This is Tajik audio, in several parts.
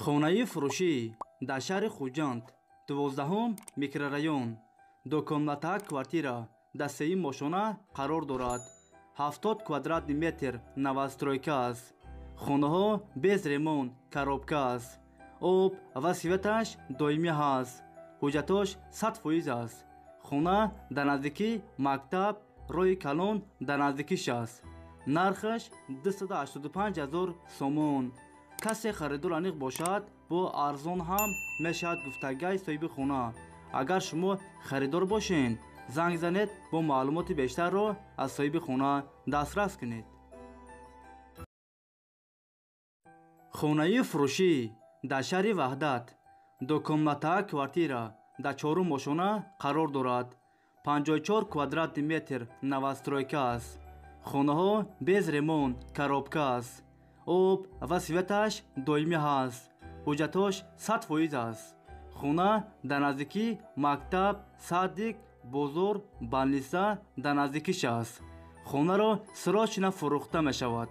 Хонаи фурӯшӣ дар шаҳри Хуҷанд, 12 микрорайон, дукомната квартира дар сеюм ошёна қарор дорад. 70 квадратный метр новостройка аст. Хонаҳо без ремонт, коробка аст. Об ва светаш доимӣ ҳаст. Ҳуҷҷатош 100% аст. Хона дар наздикии мактаб, роҳи калон дар наздикиш аст. Нархаш 285 000 сомон. Касе харидор аниқ бошад, бо арзон ҳам мешавад гуфтагай соҳиби хона. Агар шумо харидор бошед, занг занед, бо маълумоти бештарро аз соҳиби хона дастрас кунед. Хонаи фурӯшӣ дар шаҳри Ваҳдат, дукомната квартира дар чорум ошёна қарор дорад. 54 квадратный метр новостройка аст. Хонаҳо без ремонт, коробка аст. Об ва светаш доимӣ ҳаст. Ҳуҷҷатош 100% аст. Хона дар наздикии мактаб, садик, бозор, больница дар наздикиш аст. Хонаро срочно фурӯхта мешавад.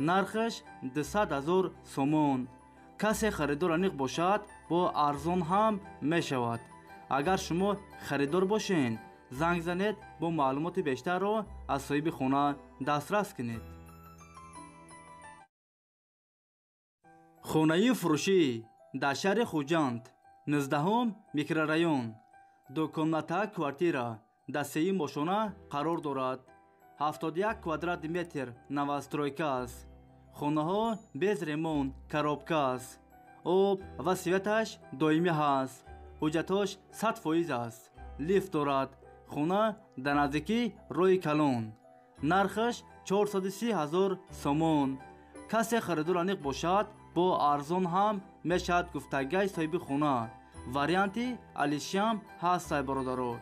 Нархаш 200 000 сомон. Касе харидор аниқ бошад, бо арзон ҳам мешавад. Агар шумо харидор бошед, занг занед, бо маълумоти бештарро аз соҳиби хона дастрас кунед. Хонаи фурӯшӣ дар шаҳри Хуҷанд, 19 микрорайон, дукомната квартира дар сеюм ошёна қарор дорад. 71 квадратный метр новостройка аст. Хонаҳо без ремонт, коробка аст. Об ва светаш доимӣ ҳаст. Ҳуҷҷатош 100% аст. Лифт дорад. Хона дар наздикии роҳи калон. Нархаш 430 000 сомон. Касе харидор аниқ бошад, бо арзон ҳам мешавад гуфтагай соҳиби хона. Варианти алишиам ҳаст, сай бародаро.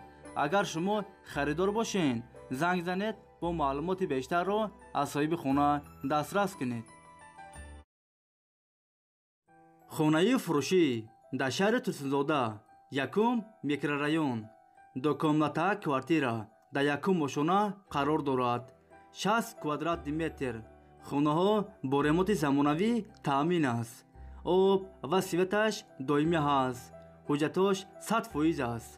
Агар шумо харидор бошед, занг занед, бо маълумоти бештарро аз соҳиби хона дастрас кунед. Хонаи фурӯшӣ дар шаҳри Турсунзода, 1 микрорайон, дукомната квартира дар якум ошёна қарор дорад. 60 квадратный метр. Хонаҳо бо ремонти замонавӣ таъмин аст. Об ва светаш доимӣ ҳаст. Ҳуҷҷатош 100% аст.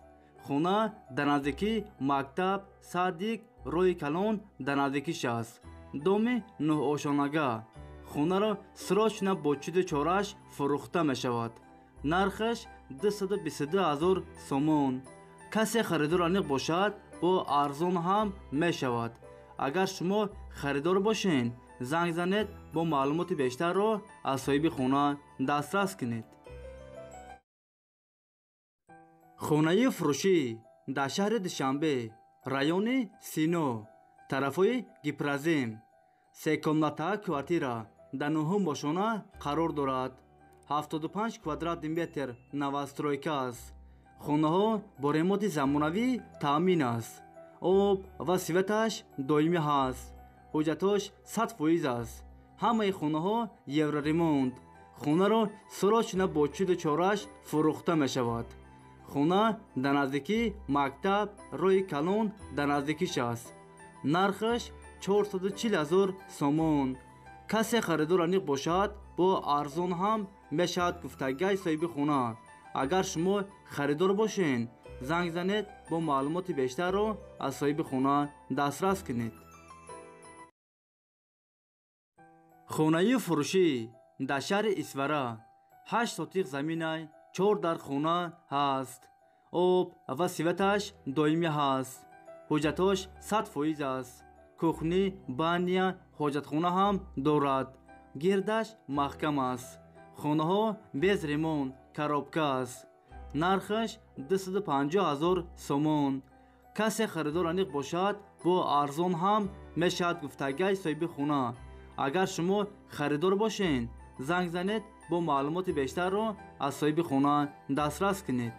Хона дар наздикии мактаб, садик, роҳи калон дар наздикиш аст. Доми нӯҳошонага. Хонаро срочно бо чуду чораш фурӯхта мешавад. Нархаш 222 000 сомон. Касе харидор аниқ бошад, бо арзон ҳам мешавад. Агар шумо харидор бошед, занг занед, бо маълумоти бештарро аз соҳиби хона дастрас кунед. Хонаи фурӯшӣ дар шаҳри Душанбе, райони Сино, тарафҳои Гипрозем, секомната квартира дар нӯҳум ошёна қарор дорад. 75 квадратный метр новостройка аст. Хонаҳо бо ремонти замонавӣ таъмин аст. Об ва светаш доимӣ ҳаст. Ҳуҷҷатош 100% аст. Ҳамаи хонаҳо евроремонт. Хонаро срочно бо чуду чораш фурӯхта мешавад. Хона дар наздикии мактаб, роҳи калон дар наздикиш аст. Нархаш 440 000 сомон. Касе харидор аниқ бошад, бо арзон ҳам мешавад гуфтагай соҳиби хона. Агар шумо харидор бошед, занг занед, бо маълумоти бештарро аз соҳиби хона дастрас кунед. Хонаи фурӯшӣ дар шаҳри Исфара, 8 сотиқ заминай, 4 дар хона ҳаст. Об ва светаш доимӣ ҳаст. Ҳуҷҷатош 100% аст. Кухни, баня, ҳоҷатхона ҳам дорад. Гирдаш маҳкам аст. Хонаҳо без ремонт, коробка аст. Нархаш 250 000 сомон. Касе харидор аниқ бошад, бо арзон ҳам мешавад гуфтагай соҳиби хона. Агар шумо харидор бошед, занг занед, бо маълумоти бештарро аз соҳиби хона дастрас кунед.